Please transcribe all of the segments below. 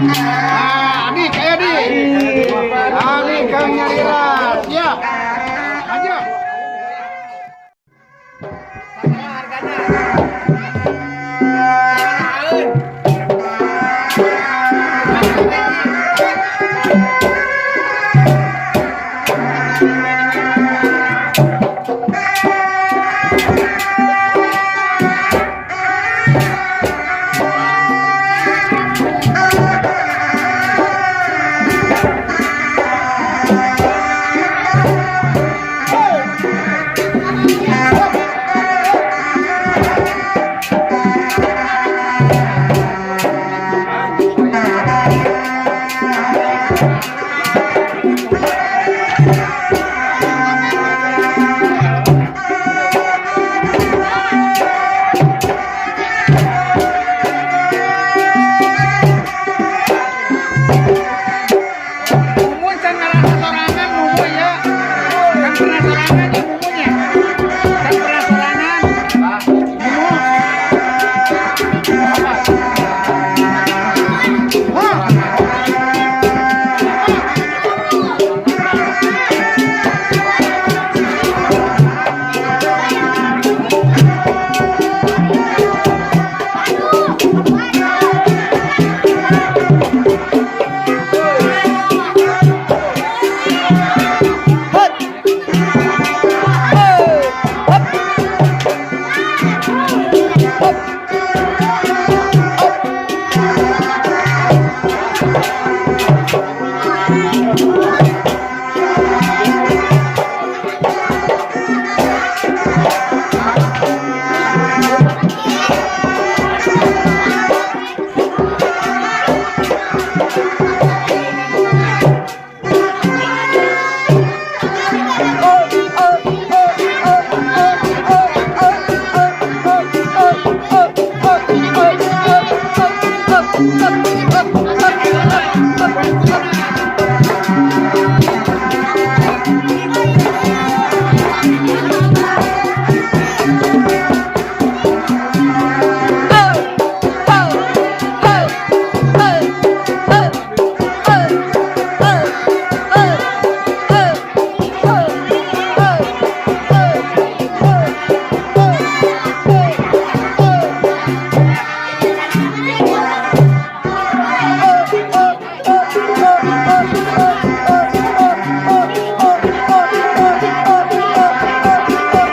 Ah, adik kayak di. Adik Kang Nyalira. Siap. Maju. Hargana. Sabarahaeun? Mumun can ngarasa sorangan Mumu ya. Kan pernah sorangan ya Mumunya. Kan pernah sorangan. Mumu. Hah. Hut. Hop. Hop. Hop. Oh, oh, oh, oh, oh, oh, oh, oh, oh, oh, oh, oh, oh, oh, oh, oh, oh, oh, oh. Oh, oh, oh, oh, oh, oh, oh, oh, oh, oh, oh, oh, oh, oh, oh,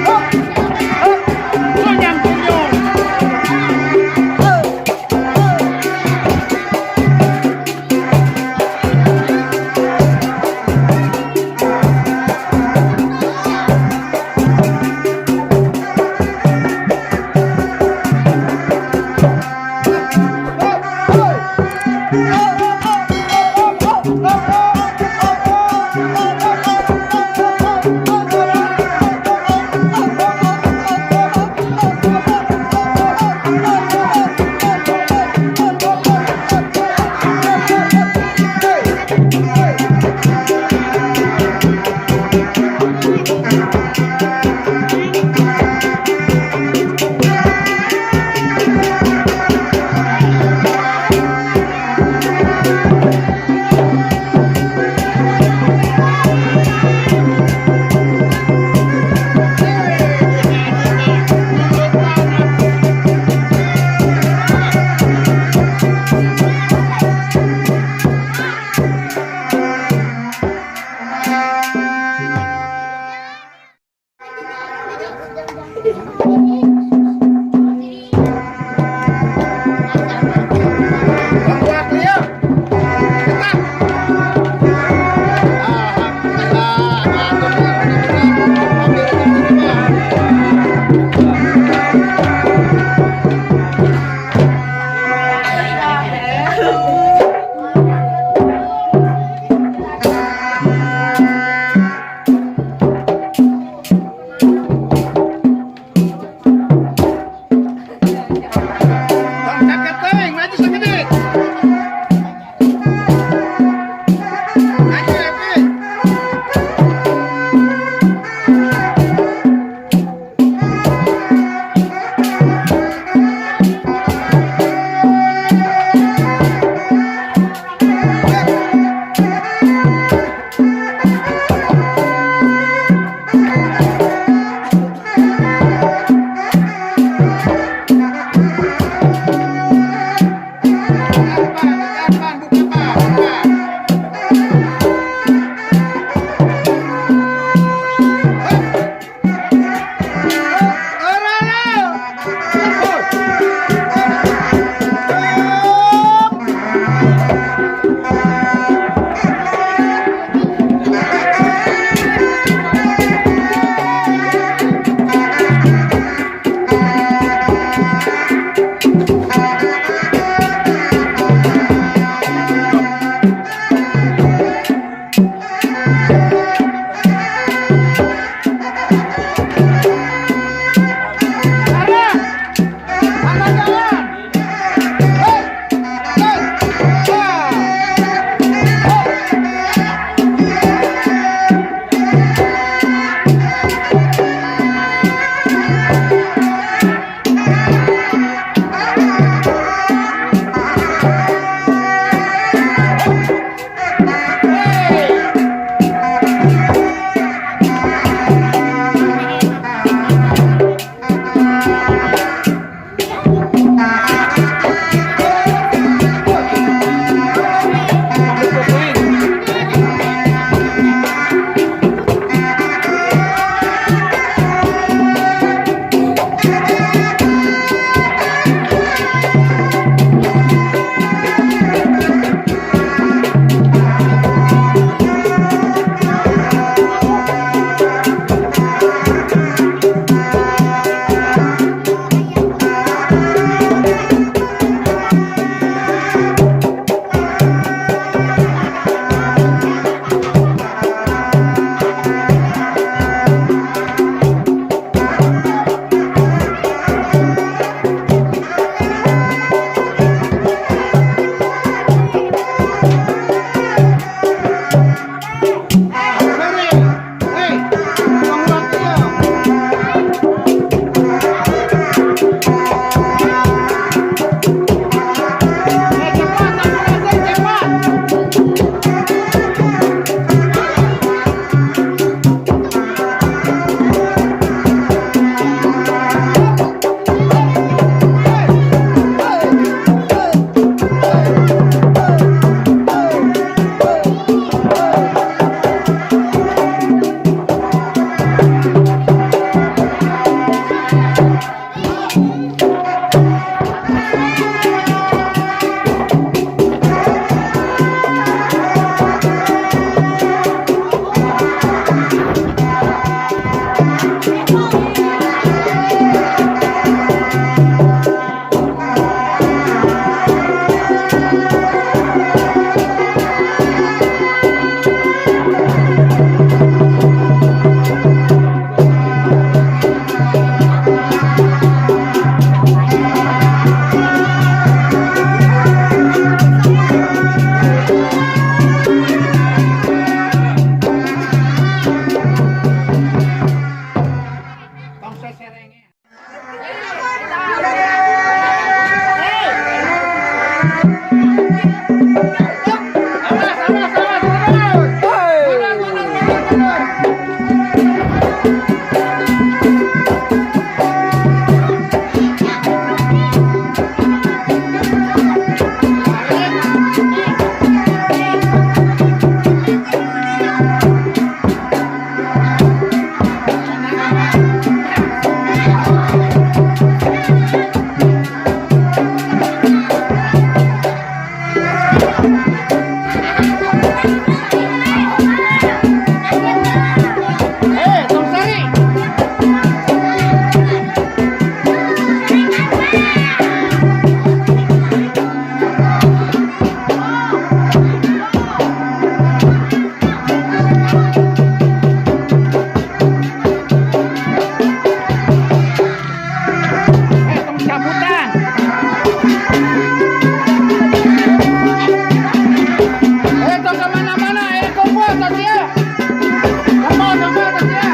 oh. Senyum senyum. Mundur, mundur. Eh, tong sari. Eh, tong cabutan. Eh, tong kemana-mana, eh, kumpul, tos ya. Kumpul, kumpul, tos ya.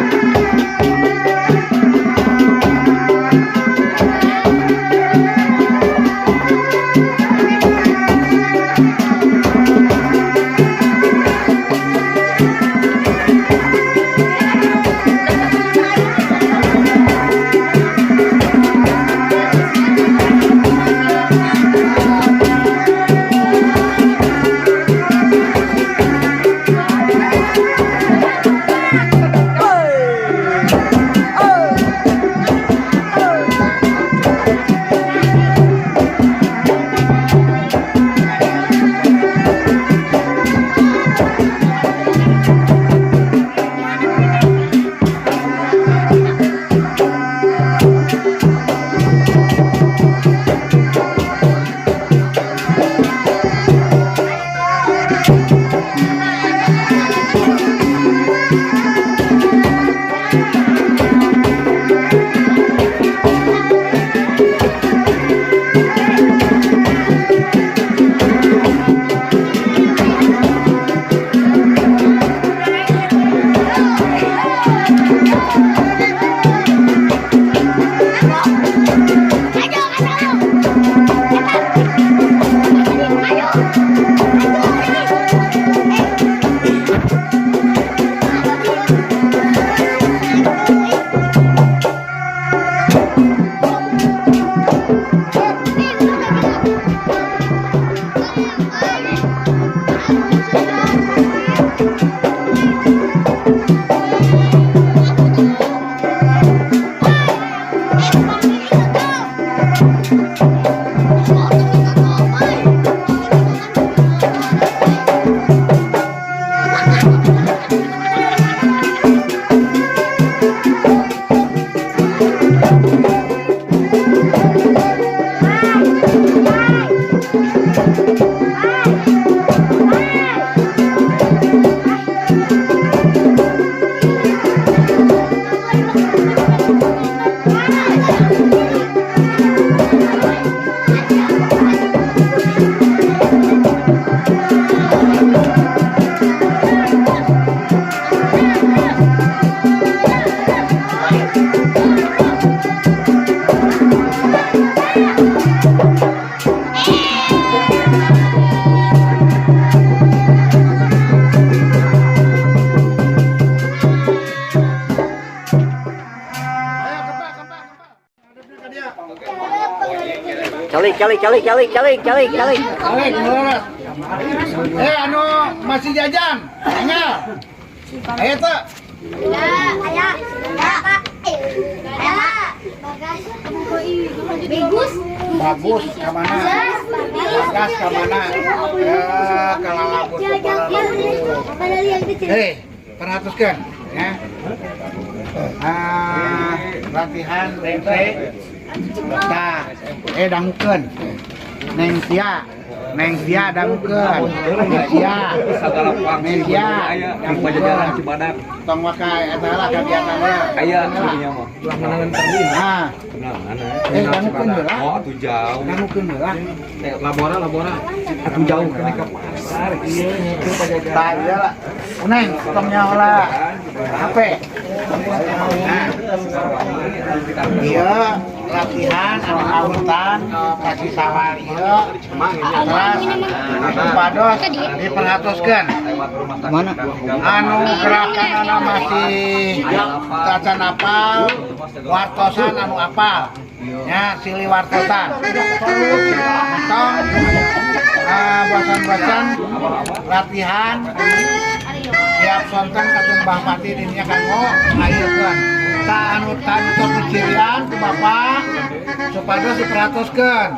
Ayo, kembang, kembang, kembang. Hadapnya ke dia. Calik, calik, calik, calik, calik, calik, calik. Balik, lurus. Eh, anu masih jajan. Enggal. Ayo tuh. Bagus. Bagus ke mana? Bagas ke mana? Ya, kalalabur Eh, perhatikan ya. Ah, latihan rengse. Tah, eh dangukeun. Neng Sia, Neng Sia dangukeun. Neng Sia, Segala Neng Sia, di Pajajaran Cibadak. Tong waka eta lah kegiatan lah. Aya kieu mah. Ulah menangan termin. Nah, Kenangan. Eh, dangukeun heula. Oh, atuh jauh. Dangukeun heula. Labora labora. Atuh jauh kene ka pasar ieu nya ke Pajajaran. Tah, ieu lah. Neng, tong nyaho lah. HP. Nah, iya, latihan anu kawitan sasi Sawal ieu teras supados diperhatoskeun. Mana? Anu gerakan masih tacan apal, wartosan. Anu apal ya silih wartosan. Entong bosan-bosan latihan tiap sonten katun Bapati dinya kanggo ngayekeun. Tah, anu tos dicirian ku Bapak supados diperhatoskeun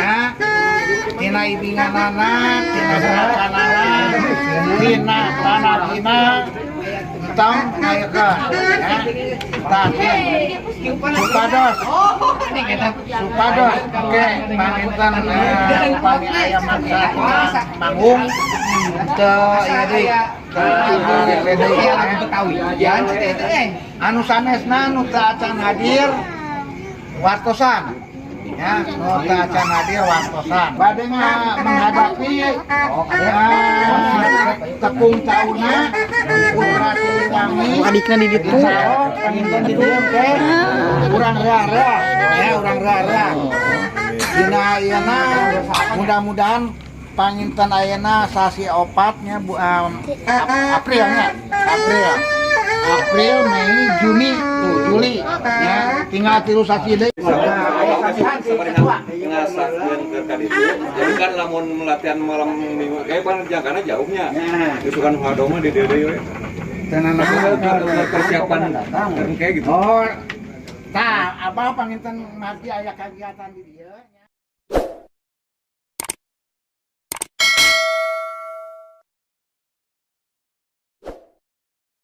ya, tina ibinganana, tina gerakanana, tina tanagina, entong ngayekeun ya. Tah, supados supados oke panginten upami aya maksa manggung teu ieu deui, teu deui ya. Anu sanesna, nu teu acan hadir, wartosan ya. Nu teu acan hadir, wartosan. Bade menghadapi ya, tekung tauna Putra Siliwangi. Adikna di ditu. Insya Allah panginten di dieu teh urang rea-rea ya, urang rea-rea dina ayeuna. Mudah-mudahan panginten ayeuna sasi opatnya bu, April nya, April, April, Mei, Juni tuh, Juli ya, tinggal 3 sasi deui. Ngasakeun ke ka ditu. Jadi kan lamun latihan malam minggu kayak pan jangkana jauhnya. Isukan hado mah di dieu deui we. Tenan. Persiapan kayak gitu. Oh, tah, abah panginten margi aya kagiatan di dieu nya.